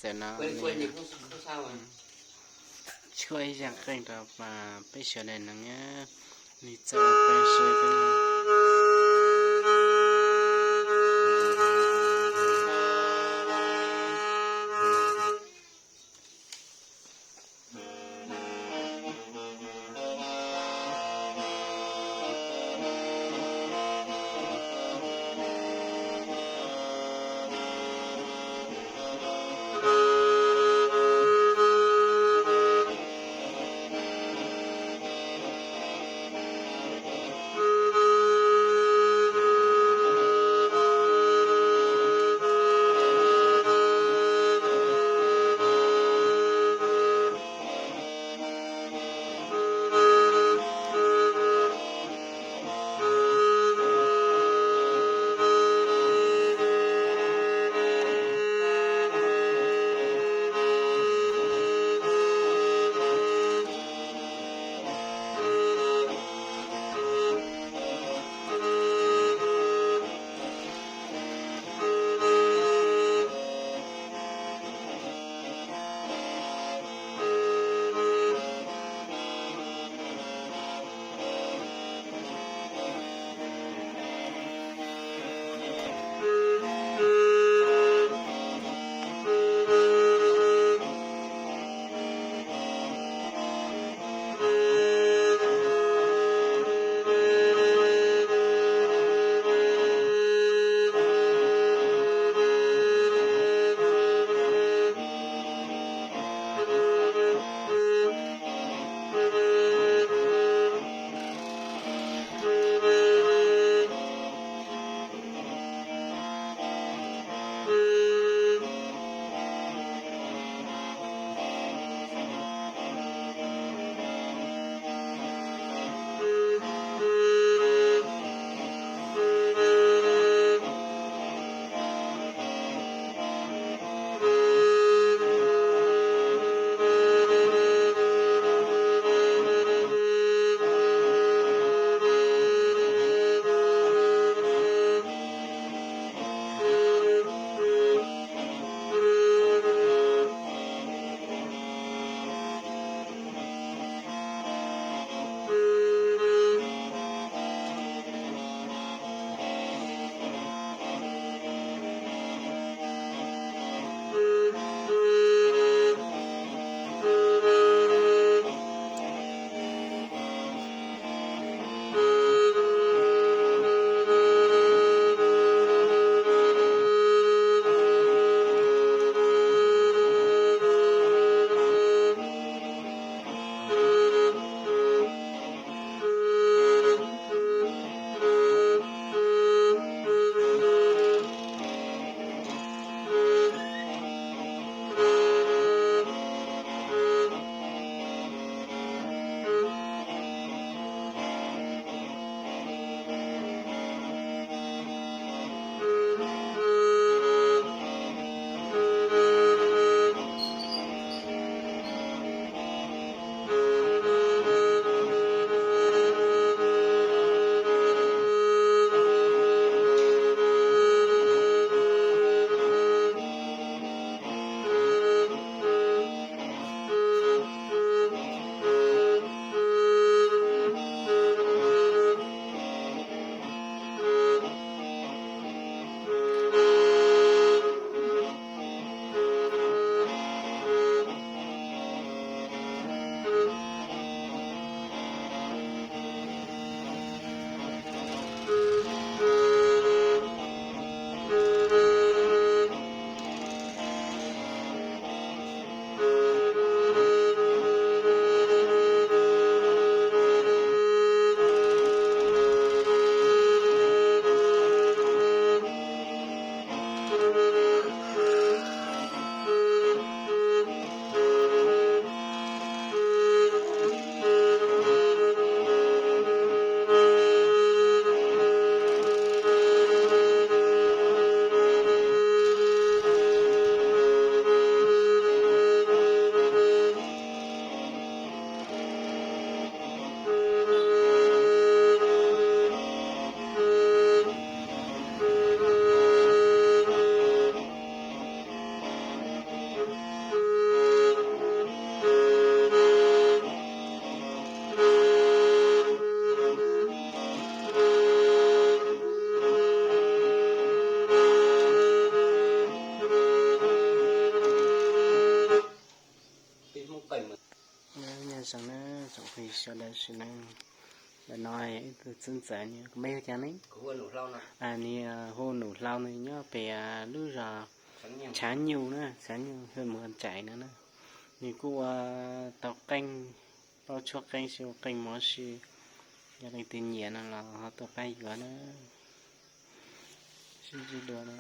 Tam no nws tshuaj ib zaj qeej rau peb sawv daws mloog na, nws txawj ua qeej seb peb Sim neej, ntawm no ib tug txwv ntxawm, nws kuv npe hu cas ne? Nws hu Num Hlau, nws nyob pem lub zos Tshav Nyuj na, Tshav Nyuj, Hwj Muas Cais no na. Nws kuj ua tau qeej, pauj tshuaj qeej, ua qeej mov si. Yog leej twg nyiam no los ho tuaj pab yuav na. Sib ntsib dua na.